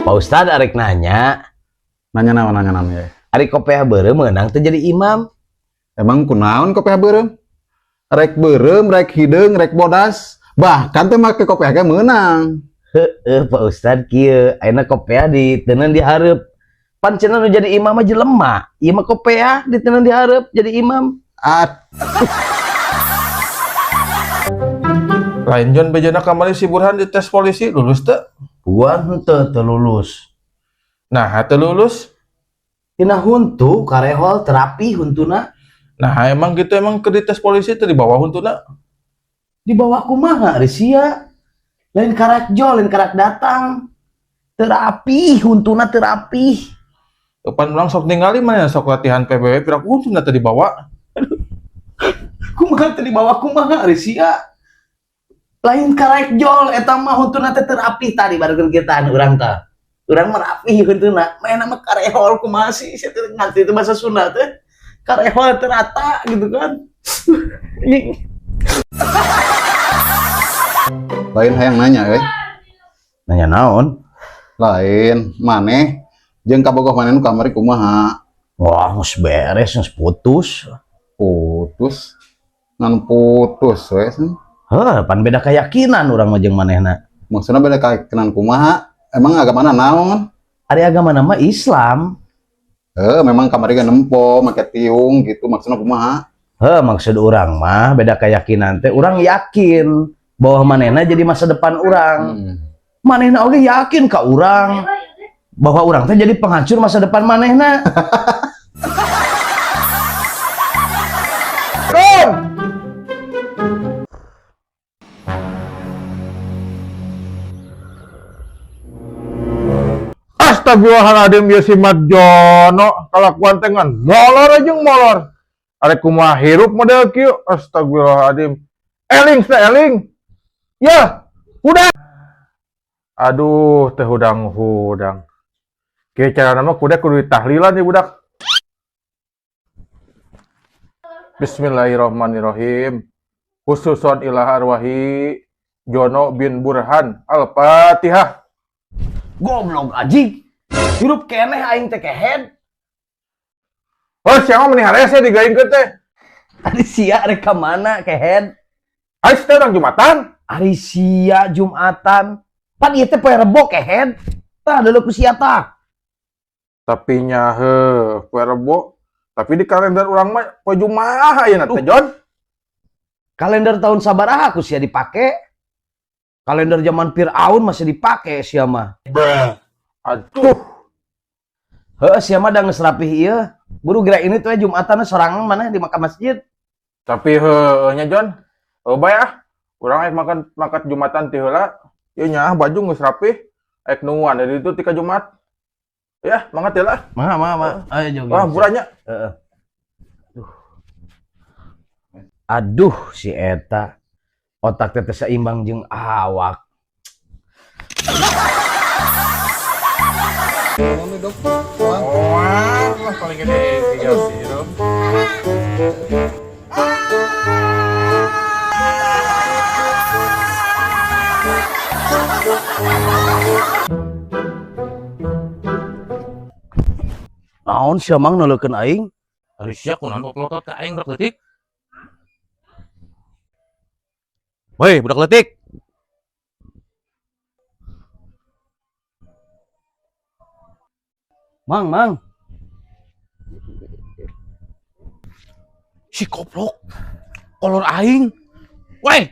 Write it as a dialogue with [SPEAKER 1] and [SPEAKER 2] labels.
[SPEAKER 1] Pak Ustad arek nanya.
[SPEAKER 2] Nanya naon, nanya naon ya?
[SPEAKER 1] Ari kopeah beureum meunang teu jadi imam?
[SPEAKER 2] Emang kunaon kopeah beureum? Rek beureum, rek hideung, rek bodas, bahkan teh make kopeah ge meunang.
[SPEAKER 1] Heueuh Pak Ustad kieu, ayeuna kopeah diteundeun di hareup. Pan cenah nu jadi imam mah jelema, ieu mah kopeah diteundeun di hareup jadi imam.
[SPEAKER 2] Aduh.
[SPEAKER 3] Lain John bejana kamari si Burhan di tes polisi lulus teu?
[SPEAKER 1] Buan henteu teu lulus.
[SPEAKER 3] Nah, teu lulus.
[SPEAKER 1] Tina huntu karehol terapi huntuna.
[SPEAKER 3] Nah, emang gitu emang ke di tes polisi teu dibawa huntuna?
[SPEAKER 1] Dibawa kumaha ari sia? Lain karak jol, lain karak datang. Terapi huntuna terapi.
[SPEAKER 3] Pan urang sok ningali mana sok latihan PBB piraku huntuna teu dibawa.
[SPEAKER 1] Aduh. Kumaha teu dibawa kumaha ari sia? Lain karek jol eta mah huntuna teh terapi tadi barukeun kita urang tah. Urang mah rapi huntuna, maena mah karehol kumaha sih sia teh nganti itu bahasa Sunda teh. Karehol teu rata gitu kan.
[SPEAKER 2] Lain hayang nanya euy.
[SPEAKER 1] Nanya naon?
[SPEAKER 2] Lain maneh jeung kabogoh maneh nu kamari kumaha?
[SPEAKER 1] Wah, geus beres, geus putus.
[SPEAKER 2] Putus. Ngan putus we.
[SPEAKER 1] Heh, pan beda keyakinan urang mah jeung manehna.
[SPEAKER 2] Maksudna beda keyakinan kumaha? Emang agamana naon?
[SPEAKER 1] Ari agama mah Islam.
[SPEAKER 2] Heh, memang kamari ge nempo make tiung gitu maksudna kumaha?
[SPEAKER 1] Heh, maksud urang mah beda keyakinan teh urang yakin bahwa manehna jadi masa depan urang. Manehna oge yakin ka urang bahwa urang teh jadi penghancur masa depan manehna.
[SPEAKER 3] Astagfirullahaladzim ya si Marjono kalakuan teh ngan molor aja molor. Arek kumaha hirup model kieu astagfirullahaladzim. Eling teh eling. Ya, udah. Aduh, teh hudang-hudang. Kieu carana mah kuda kudu ditahlilan ya budak. Bismillahirrahmanirrahim. Khususon ilah arwahi Jono bin Burhan. Al-Fatihah.
[SPEAKER 1] Goblok anjing. Hirup keneh aing teh kehed.
[SPEAKER 3] Oh, siapa meni harese digaingkeun teh?
[SPEAKER 1] Ari sia rek ka mana kehed?
[SPEAKER 3] Ari sia urang Jumatan.
[SPEAKER 1] Ari sia Jumatan. Pan ieu teh poe Rebo kehed. Tah deuleu ku sia tah.
[SPEAKER 3] Tapi nya heuh, poe Rebo. Tapi di kalender urang mah poe Jumaah ayeuna teh, Jon.
[SPEAKER 1] Kalender tahun sabaraha ku sia dipake? Kalender zaman Fir'aun masih dipake sia mah.
[SPEAKER 3] Bruh. Aduh.
[SPEAKER 1] Heuh, sia mah da geus rapih ieu. Buru geura ini tuh Jumatan sorangan mana di makam masjid.
[SPEAKER 3] Tapi heuh nya Jon. Heuh bae ah. Urang aek makan makat Jumatan ti heula. Ieu nya baju geus rapih. Aek nungguan dari itu tika Jumat. Ya, mangga teh lah.
[SPEAKER 1] Mangga, mangga, mangga. Ayo jogging.
[SPEAKER 3] Wah, buranya.
[SPEAKER 1] Heeh. Aduh. Aduh si eta. Otak teh seimbang jeung awak.
[SPEAKER 3] Wah, paling gede 3 sirup.
[SPEAKER 1] Naon sia mang neuleukeun aing?
[SPEAKER 4] Ari sia kunaon pelotot ka aing budak leutik? Woi, budak leutik.
[SPEAKER 1] Mang, mang.
[SPEAKER 4] Si koplok. Kolor aing. Woi,